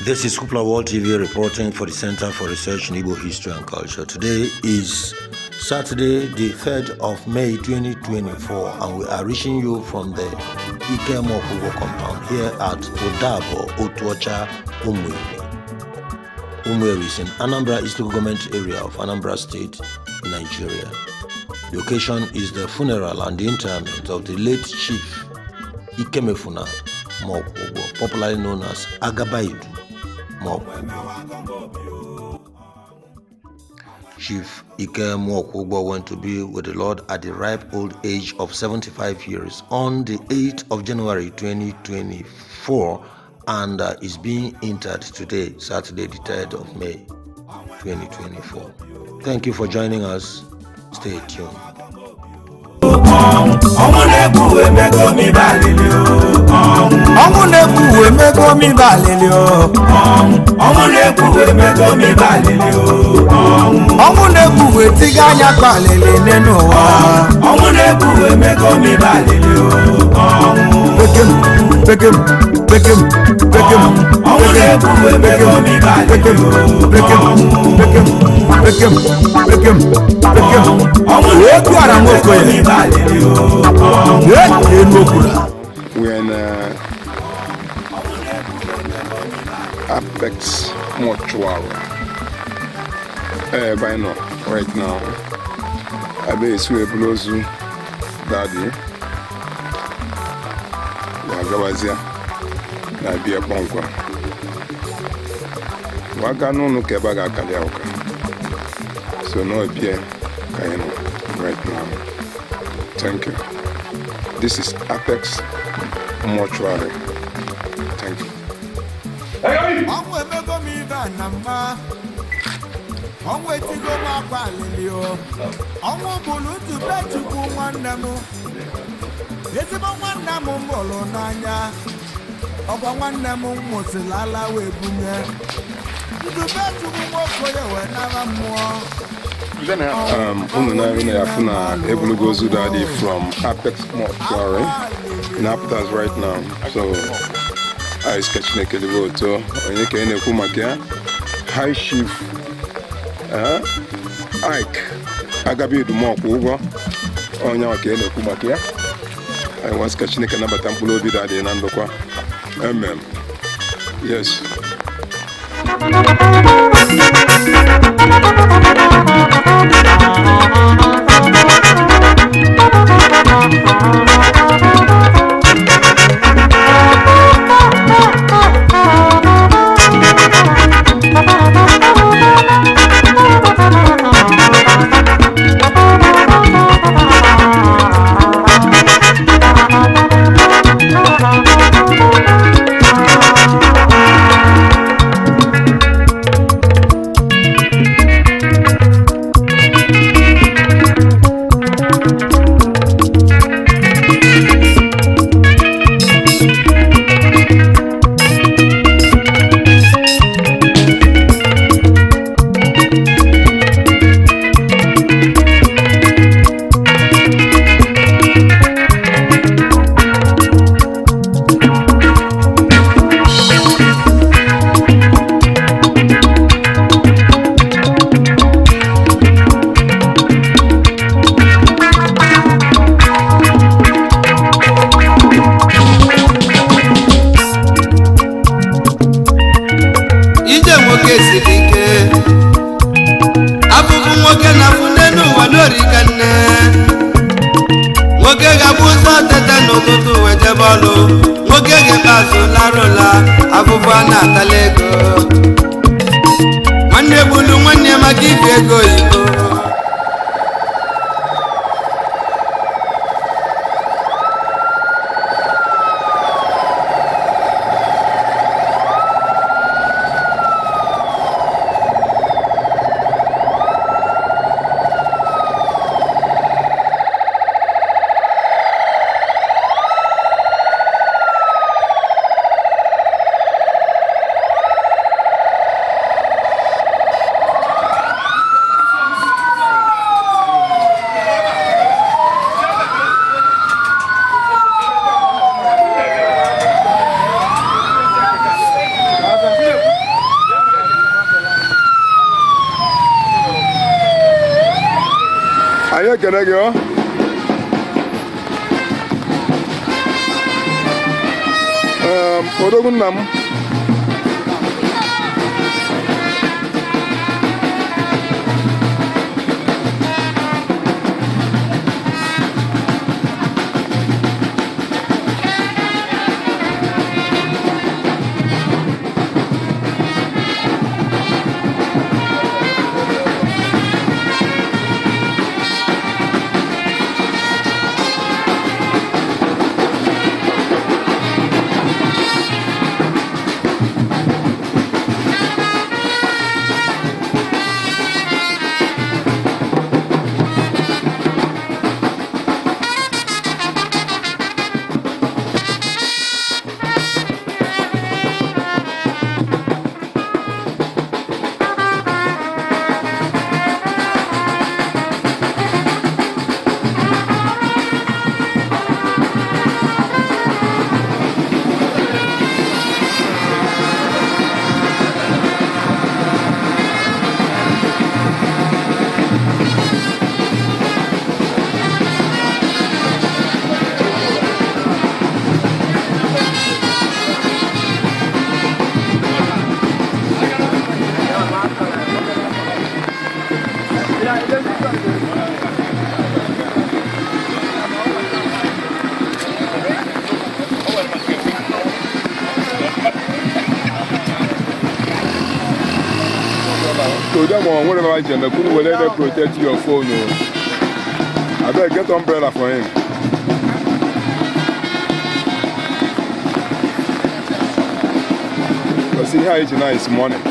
This is Kupla World TV reporting for the Center for Research in Igbo History and Culture. Today is Saturday, the 3rd of May 2024, and we are reaching you from the Ike Muokwugwo compound here at Odabo, Otuocha, Umueri. Umueri is in Anambra East Local Government Area of Anambra State, Nigeria. The occasion is the funeral and the interment of the late Chief Ikemefuna Muokwugwo, popularly known as Agabaidu Muokwugwo. Chief Ike Muokwugwo went to be with the Lord at the ripe old age of 75 years on the 8th of January 2024 and is being interred today, Saturday, the 3rd of May 2024. Thank you for joining us. Stay tuned. Ọnwụ na-egbu emego m ibe alili o. Ọnwụ na-egbu emego m ibe alili o. Ọnwụ na-egbu emego m ibe alili o. Ọnwụ na-egbu etiga anya kpa alili n'elu ụwa. Ọnwụ na-egbu emego m ibe alili o. Pekem pekem pekem pekem. Ọnwụ na-egbu emego m ibe alili o. Pekem pekem pekem pekem pekem. Ọnwụ Egwu ara na-egbu emego m nwoke ibe alili o. ya enu okwura. We're in Apex Mortuary by now, right now. Abe esu ebulu ozu daddy wagabazia na bịa kpọmkwem waga n'ụlọ ka ebe a ga-akali ụka so na ọbịa ka anyị nọ right now. Thank you. This is Apex Mortuary. Thank you. Ọnwụ emego m ibe a na mma, ọnwụ etigo m akwa alili o. Ọnwụ bụrụ nzube Chukwu. Nwanne m, ezigbo nwanne m m hụrụ n'anya, ọgwa nwanne m nwụsịrị ala wee bunye nzube Chukwu nwoke ya wee nara mmụọ. Unu na ya afụ na ebulugo ozu daddy from Apex Mortuary in Apex right now. So anyị sị ka Chineke dịbe oto onye ka ị na-ekwu maka ya, High Chief Ike Agabaidu Muokwugwo, onye ahụ ka ị na-ekwu maka ya. Anyị wasị ka Chineke nabata mkpụrụ obi daddy na ndokwa. Amen. Yes. Ije nwoke siri ike, afụfụ nwoke na-afụ n'elu ụwa n'orika nne. Nwoke ga-abụ ụzọ tete n'ụtụtụ wee jebe ọlụ, nwoke ga-ekpe azụ larụla afụfụ a na-atala ego. Nwanne gbulu nwanne ya maka ibi ego oyibo. Anyị ekele gị ọ. Odogwu nna m. To them on whatever I can, couldn't let them protect your phone. Oh. I better get umbrella for him. But see how it's now is morning.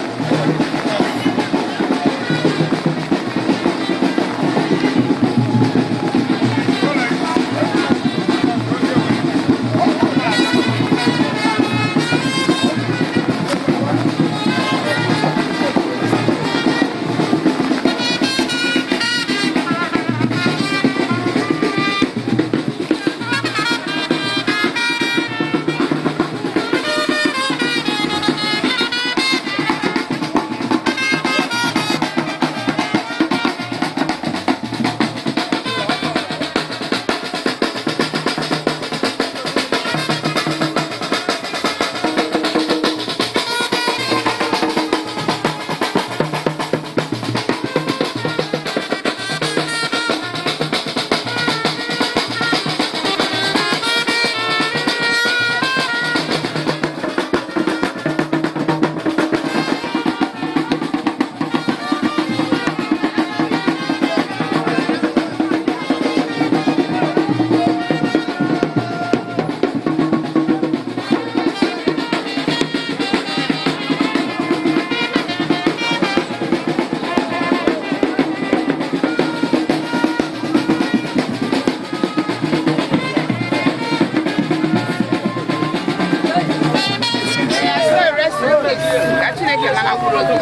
Ka Chineke nara mkpụrụ obi.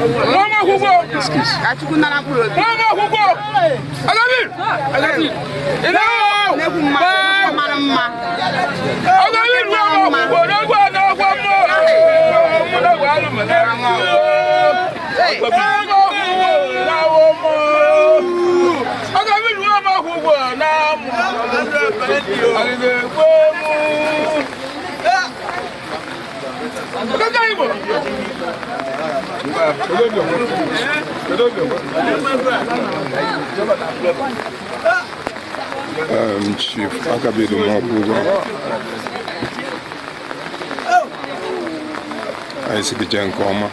Ka Chukwu nara mkpụrụ obi. N'egwu mmadụ mara mma. Chief Akabedu Nwakwụgwọ, anyị si gị jee nke ọma.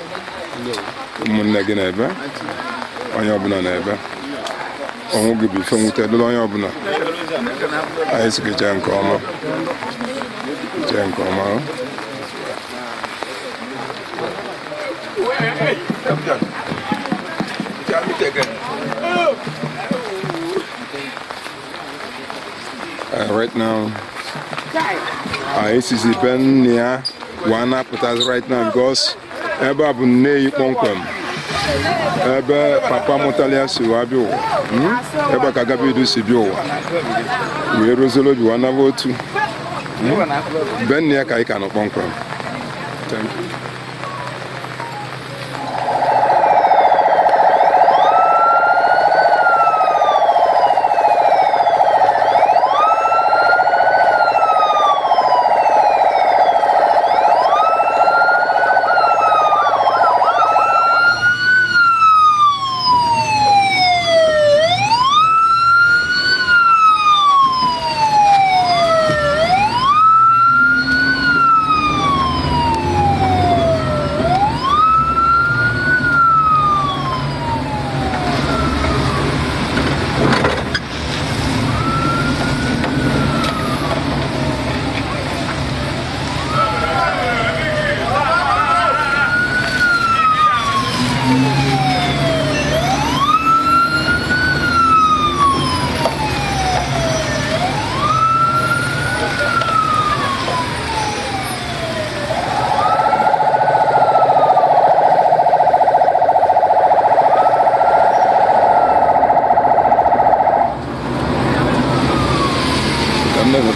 Ụmụnne gị na-ebe, onye ọbụla na-ebe. Ọnwụ gị bụ ife nwute dịrị onye ọbụla. Anyị si gị jee nke ọma, jee nke ọma. Right now, anyị sizi be nne ya wee na-apụtazi right now because ebe a bụ Nneyi kpọmkwem, ebe papa mụtara ya si wee bịa ụwa. Ebe a ka Agabidu si bịa ụwa wee ruziere obi wee naba otu. Be nne ya ka anyị ka nọ kpọmkwem. Thank you.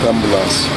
Akpọta ambulance.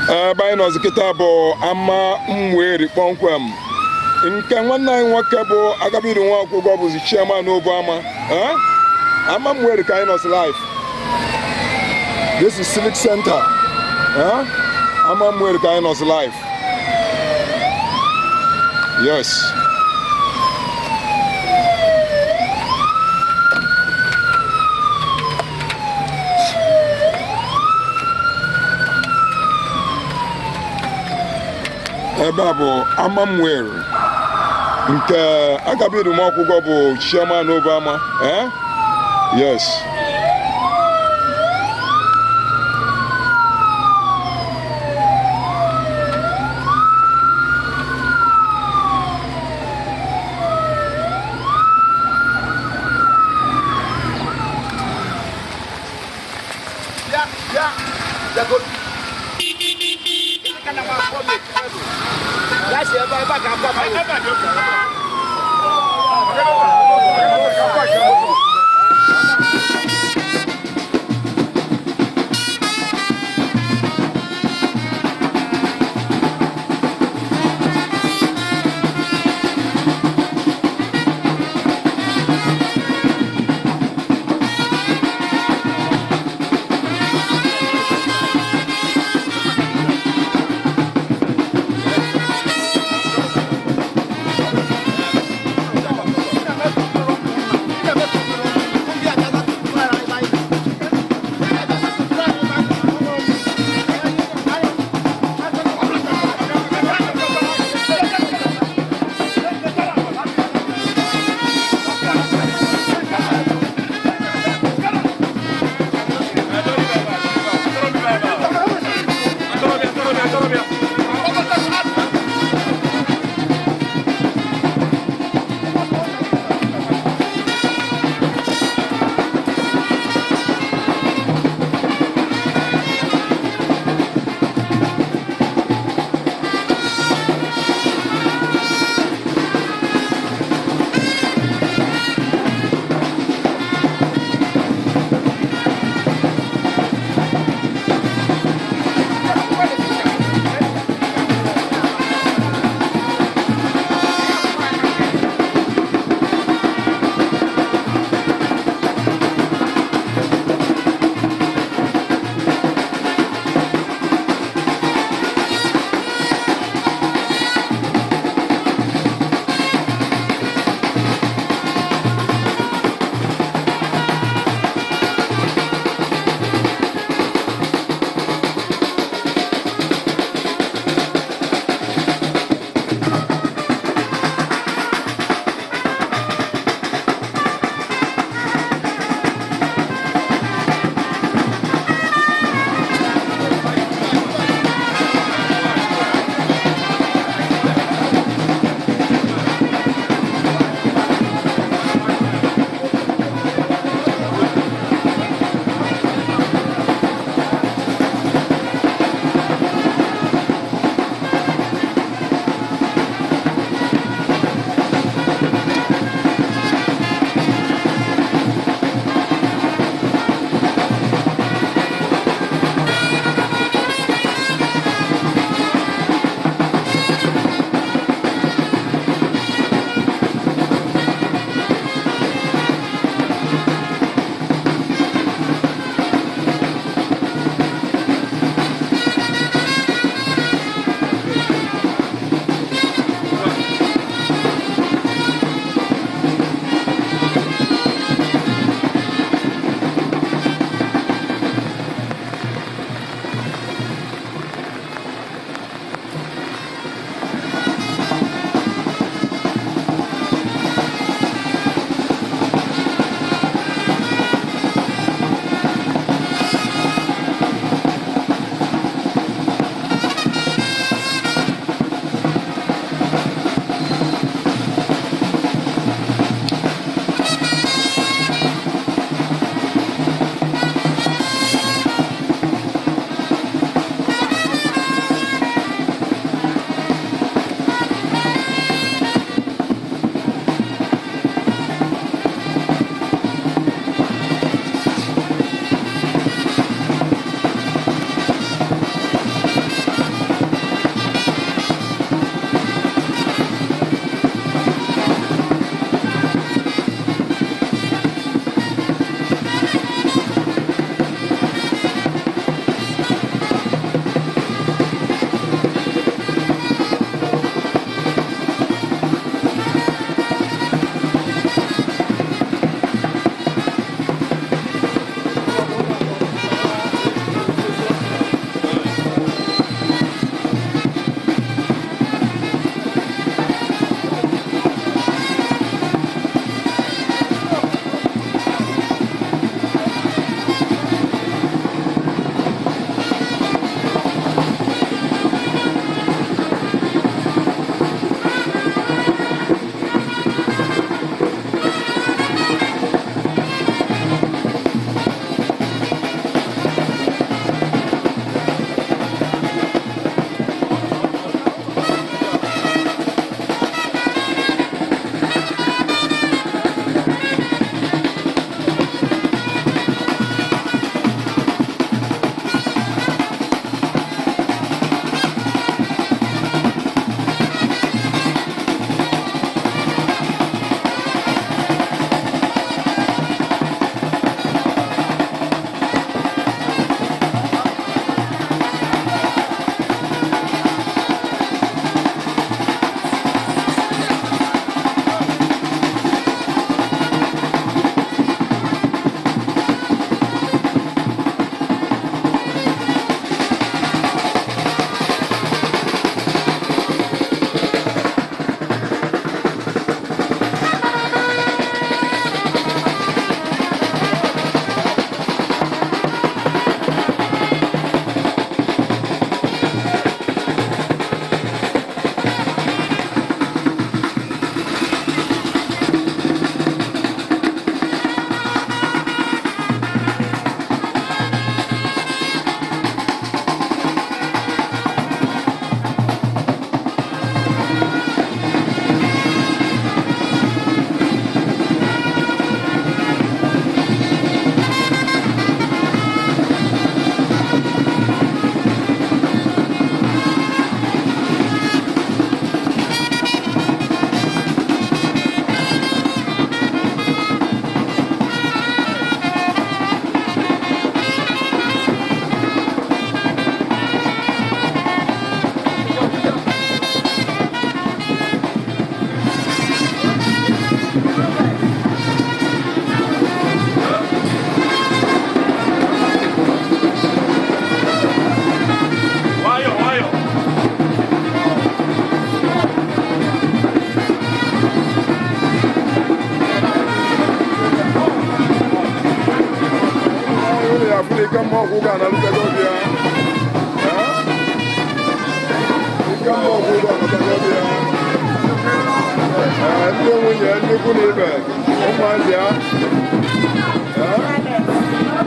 Ebe anyị nọzi kịta bụ ama Mweri kpọmkwem, nke nwanne anyị nwoke bụ Agabiru Nwaokwụgwọ bụzi chairman obu ama. Eh? Ama Mweri ka anyị nọzi live. This is Civic Center. Eh? Ama Mweri ka anyị nọzi live. Yes. Ebe a bụ ama Mweri nke Agabiru Nwaokwụgwọ bụ chairman obu ama. Eh? Yes. Nwayọ, nwayọ. Unu ya afụ na ike mma ọgwụ ga-analụtago ọbịa. Ike mma ọgwụ ga-anatago ọbịa. Ee, ndị nwunye, ndị ikwu na ibe, ụmụazị ya. Ee?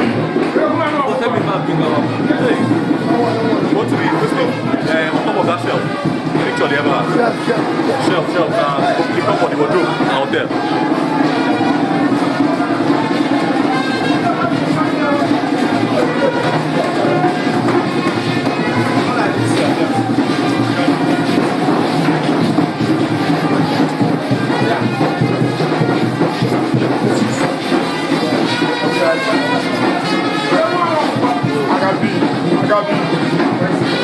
Tell me now, bring up. Hey. Go to the this thing. On top of that shelf. Picture the ever. Shelf, shelf. The top of the wardrobe out there. Agabi, Agabi.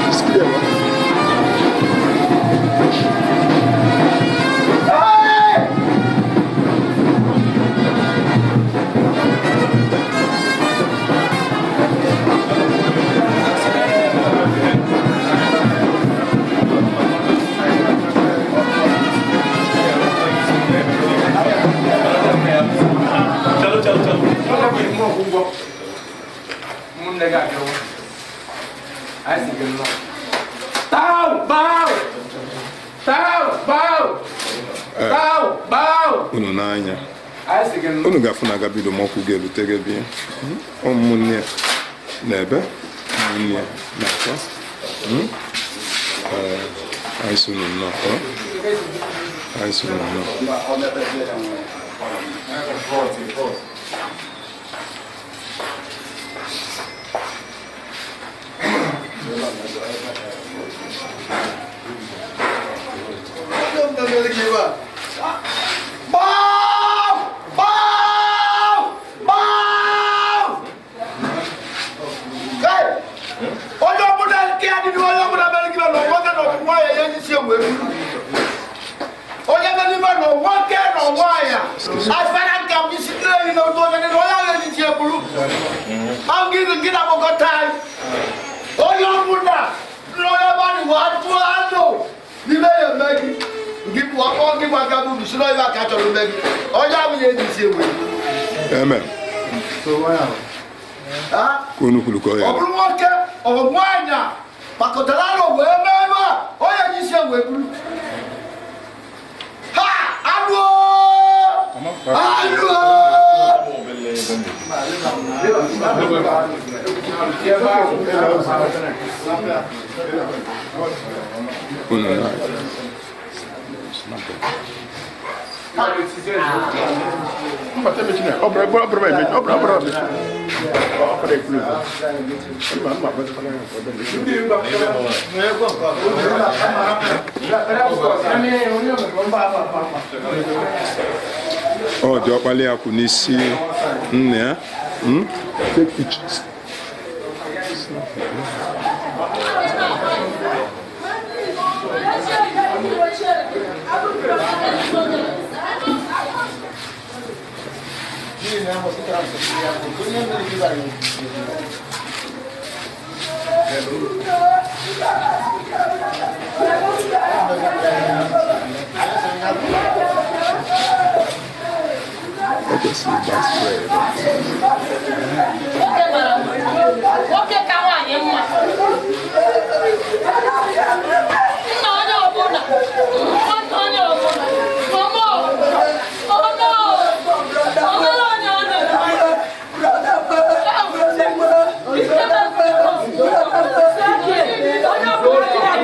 It's clear, huh? Chalo, chalo, chalo. Ụmụnne gị abịawo. Anyị sị gị nnọọ. Tau! Bao! Tau! Bao! Tau! Bao! Unu n'anya. Anyị sị gị nnọọ. Unu ga-afụ na agabido ma ọkwụ ga-erute gị bịa. Ụmụnne ya na-ebe, ụmụnne ya na-akwa. Mm? Ee, anyị sị unu nnọọ. Ọ? Anyị sị unu nnọọ. Onye ọbụla nke ya dịrị onye ọbụla mere gị na nwoke na nwaanyị ya ejisi egwu egwu onye mere ibe na nwoke na nwaanyị afara nka m isi ndị enyi na otu onye dị na onye ahụ ejisi egburu ahụ gị gị na agbakọta anyị onye ọbụla na onye mmadụ bụ atụ anụ n'ime ya eme gị gị bụ ọkpọ gị bụ aka bụ usoro ebe aka chọrọ ime gị onye ahụ ya ejisi egwu egwu Amen. Ha? Ka unu kwuru ka ọ Ọ ya. bụrụ nwoke ọ bụ nwaanyị a gbakọtara anụ wee mee ebe a onye ji isi wee buru ha anụ anụ. Unu n'anya. Ọ dị ọkpali ya kwụ n'isi nna ya. Mm? Take pictures. Ọ kwesịrị ịgba spray ebe a. Nwoke mara mma. Nwoke ka nwaanyị mma. Nna onye ọbụla, nwanne onye ọbụla, mama ọmọ, ọmọ onye ọ na-eme. Onye ọbụla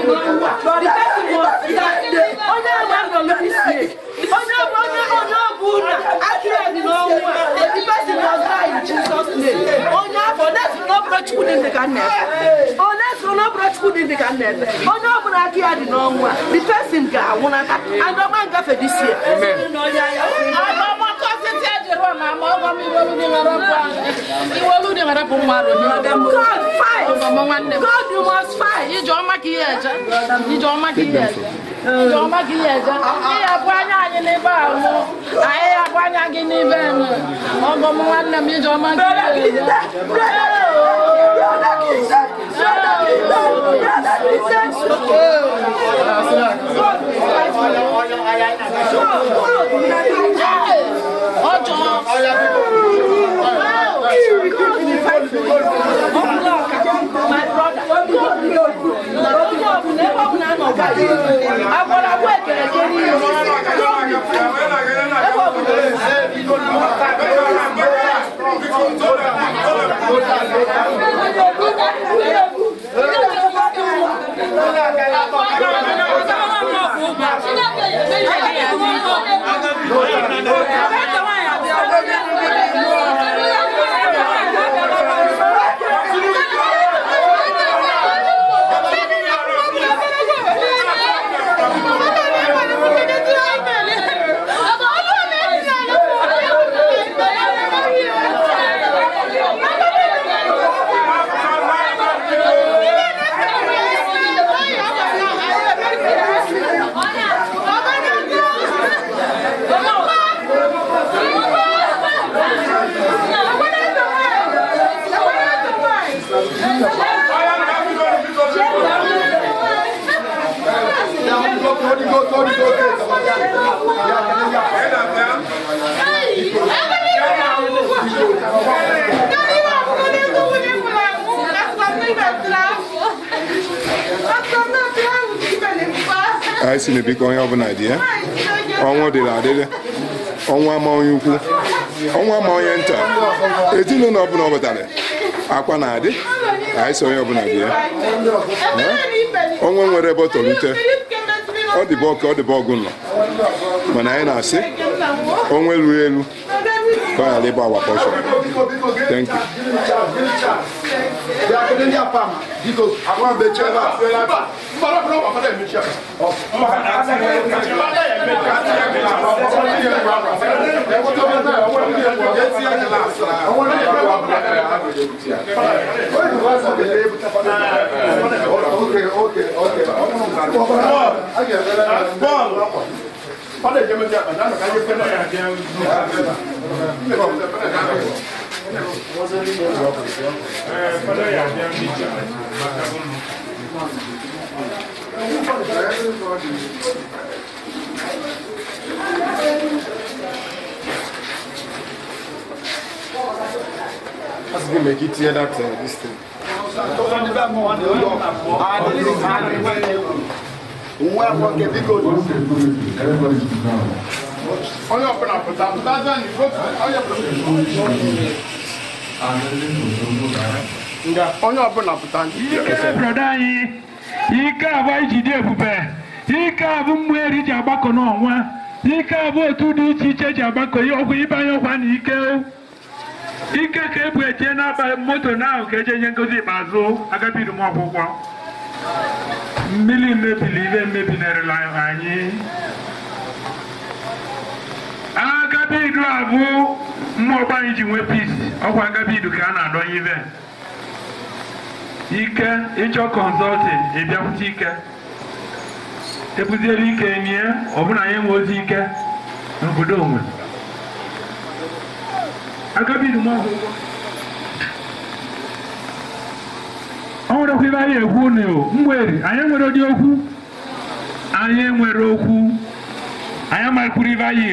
Chukwu dị ndụ ka m na-efe. Onye so na ọ bụrụ Chukwu dị ndụ ka m na-efe. Onye ọbụla aka ya dị n'ọnwụ a, the person ga-anwụnata and ọma ngafe this year. God fight. God, you must fight. Ijeọma ka ihe eje. Ijeọma ka ihe eje. Ijeọma ka ihe eje. Ị ya bụ anya anyị n'ebe ahụ. Anyị ya bụ anya gị n'ebe enwe. Ọgọ m nwanne m, ijeọma ka ihe eje. Brother Christian, brother Christian, brother Christian. God will fight for you. God will fight. Ọjọọ. God will fight for you. My brother, God will. Onye ọbụla ebe ọbụla a nọ ga agwara agwọ ekere eke n'ihu. God will fight for you. Ebe ọbụla. Anyị si na biko, onye ọbụla dị ya, ọnwụ dịrị adịrị. Ọnwụ ama onye ukwu, ọnwụ ama onye nta. Ezinụlọ ọbụla ọ batara, akwa na-adị. Anyị si onye ọbụla dị ya. Ọnwụ nwere ebe ọ tọrọ ọ dị bụ ọka, ọ dị bụ ọgụ nọ, mana anyị na-asị onwe ruru elu ka ọ ghara ịgba our portion. Thank you. That's gonna make it hear that this thing. Onye ọbụla pụta pụta onye ọbụla pụta. Ike brother anyị, ike abụ anyị ji dị ebube, ike abụ mmụọ eri ji agbakọ n'ọnwa, ike abụ otu dị iche iche ji agbakọ ihe ọgwụ ịbanye ọkwa na ike ike ka ebu eje n'aba moto na ahụ ka eje nye ngozi ikpeazụ agabiru m ọgwụgwọ mmiri mebiri ibe mebinarịla anyị. Agabidu abụ mmụọ ọgba anyị ji nwee peace. Ọkwa agabidu ka a na-adọnye ibe ike ịchọ consulting, ịbịakwute ike ebuziere ike nie ọbụna anyị enwe ozi ike n'obodo onwe agabidu m ọgwụgwọ. Ọ nwerekwa ibe anyị ekwu unu mgberi anyị nwere ụdị okwu anyị nwere okwu anyị amakwuru ibe anyị.